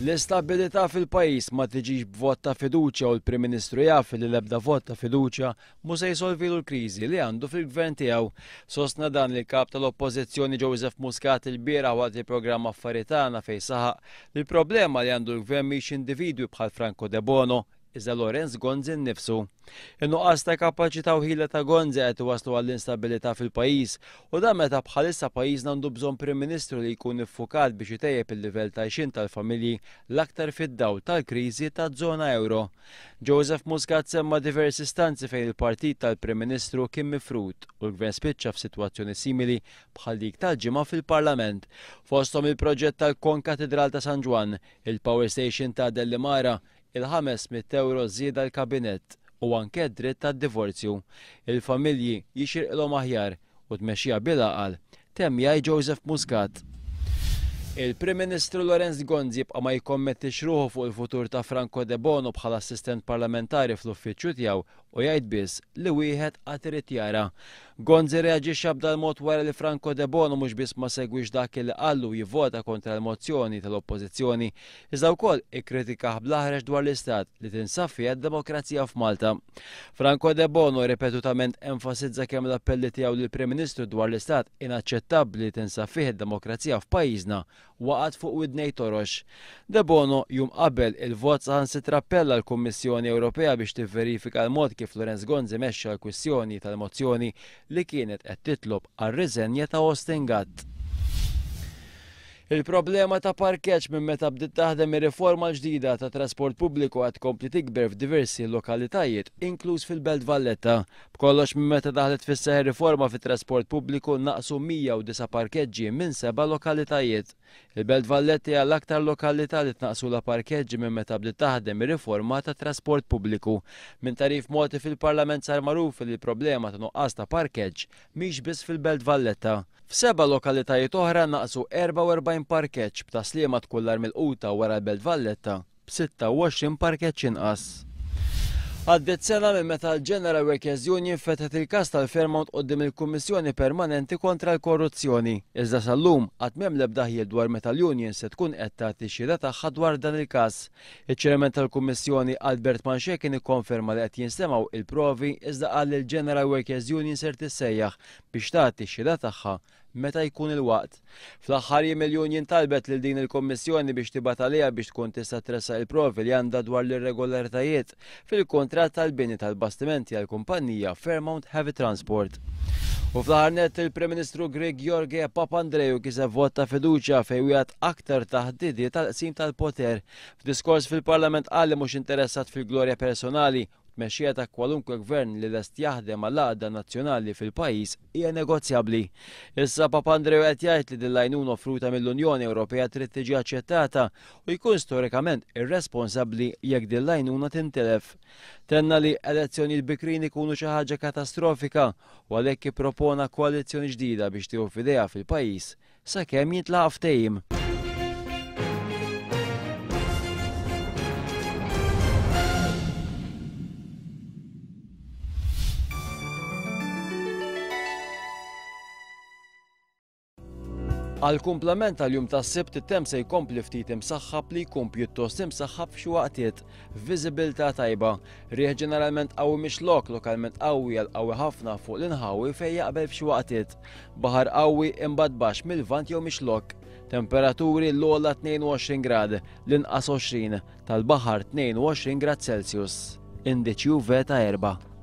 L-istabilità fil-pajjiż ma tiġix b'vot ta' fiduċja u l-Prim Ministru jaf li l-ebda vot ta' fiduċja mhu se jsolvilu l-kriżi li għandu fil-Gvern tiegħu. Sostna dan il-Kap tal-Oppożizzjoni Joseph Muscat ilbieraħ waqt il-programm Affari Tagħna fejn saħaq li l-problema li għandu l-Gvern mhix individwi bħal Franco Debono iżda Lawrence Gonzi nnifsu. In-nuqqas ta' kapaċità u ħila ta' Gonzi qed iwasslu għall-instabilità fil-pajjiż u dan meta bħalissa pajjiżna għandu bżonn Prim Ministru li jkun iffukat biex itejjeb il-livell t'għajxien tal-familji l-aktar fid-dawl tal-kriżi taż-żona ewro. Joseph Muscat semma diversi istanzi fejn il-partit tal-Prim Ministru kien mifrud u l-Gvern spiċċa f'sitwazzjoni simili bħal dik tal-Ġimgħa fil-Parlament. Fosthom il-proġett tal-Konkatidral ta' San Ġwann, il-power station ta' Dellimara, il-500 ewro żieda l-kabinett u anke d-dritt għad-divorzju. Il-familji jixirqilhom aħjar u tmexxija bil-għaqal, temm jgħid Joseph Muscat. Il-Prim Ministru Lawrence Gonzi jibqa' ma jikkommettix ruħu fuq il-futur ta' Franco Debono bħala assistent parlamentari fl-uffiċċju tiegħu u jgħid biss li wieħed għad irid jara. Gonzi rreaġixxa b'dal-mod wara li Franco Debono mhux biss ma segwiex dak li qallu jivvota kontra l-mozzjoni tal-Oppożizzjoni, iżda wkoll ikkritikah bl-aħrax dwar l-istat li tinsab fiha d-demokrazija f'Malta. Franco Debono ripetutament enfasizza kemm l-appelli tiegħu lill-Prim Ministru dwar l-istat inaċċettabbli li tinsab fih id-demokrazija f'pajjiżna waqgħet fuq widnej torox. Debono, jum qabel il-vot saħansitra appella l-Kummissjoni Ewropea biex tivverifika l-mod kif Lawrence Gonzi mexxa l-kwistjoni tal-mozzjoni li kienet qed titlob għar-riżenja ta' Austin Gatt. Il-problema ta' parkeġġ minn meta bdiet taħdem ir-riforma l-ġdida ta' trasport pubbliku qed tkompli tikber f'diversi lokalitajiet, inkluż fil-Belt Valletta. B'kollox minn meta daħlet fis-seħħ ir-riforma fit-trasport pubbliku naqsu 109 parkeġġi minn seba' lokalitajiet. Il-Belt Valletta hija l-aktar lokalità li tnaqqsulha parkeġġi minn meta bdiet taħdem ir-riforma tat-trasport pubbliku. Minn tagħrif mogħti fil-Parlament sar magħruf li l-problema ta' nuqqas ta' parkeġġ mhix biss fil-Belt Valletta. F'seba' lokalitajiet oħra naqsu 44 parkeġġ b'Tas-Sliema tkun l-agħar milquta wara l-Belt Valletta. b'26 parkeġġ inqas. Għaddiet sena minn meta l-General Workers Union fetħet il-każ tal-Fairmount quddiem il-Kummissjoni Permanenti kontra l-Korruzzjoni. Iżda sal-lum għad m'hemm l-ebda ħjiel dwar meta l-union se tkun qed tagħti x-xhieda tagħha dwar dan il-każ. Iċ-Chairman tal-Kummissjoni Albert Manché kien ikkonferma li qed jinstemgħu il-provi iżda qal li l-General Workers Union ser tissejjaħ biex tagħti x-xhieda tagħha meta jkun il-waqt. Fl-aħħar jiem il-union talbet lil din il-Kummissjoni biex tibgħat għaliha biex tkun tista' tressaq il-provi li għandha dwar l-irregolaritajiet fil-kuntratt tal-bini tal-bastimenti għall-kumpannija Fairmount Heavy Transport. U fl-aħħar nett il-Prim Ministru Grieg Jorge Papandreou kiseb vot ta' fiduċja fejn wiegħed aktar taħdidiet għall-qsim tal-poter. F'diskors fil-Parlament qal li mhux interessat fil-glorja personali Tmexxija ta' kwalunkwe gvern li lest jaħdem għall-għaqda nazzjonali fil-pajjiż hija negozjabbli. Issa Papandreou qed jgħid li din l-għajnuna offruta mill-Unjoni Ewropea trid tiġi aċċettata u jkun storikament irresponsabbli jekk din l-għajnuna tintilef. Tenna li elezzjonijiet bikrin ikunu xi ħaġa katastrofika u għalhekk ippropona koalizzjoni ġdida biex tieħu f'idejha fil-pajjiż sakemm jintlaħaq ftehim. Għall-kumplament tal-jum tas-Sibt it-temp se jkompli ftit imsaħħab li jkun pjuttost imsaħħab f'xi waqtiet. Viżibilità tajba. Riħ ġeneralment qawwi mix-Xlokk, lokalment qawwi għal qawwi ħafna fuq l-inħawi fejn jaqbel f'xi waqtiet. Baħar qawwi imbagħad baxx mil-Lvant jew mix-Xlokk. Temperaturi l-ogħla 22 grad, l-inqas 20, tal-baħar 22 grad Celsius. Indiċi UV ta' 4.